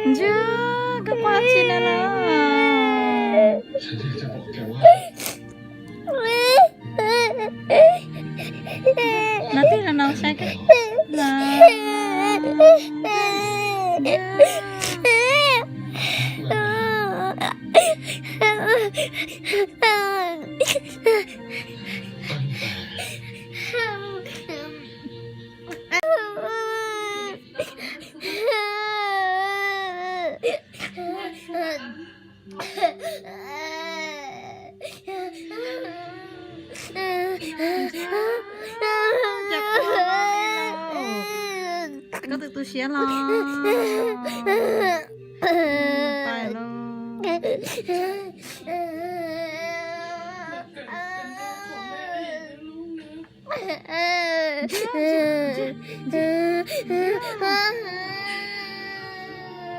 Ntsuag, koj quaj tsi na los? Los twb los no saib koj. Koj twb tu siab los? Pais los.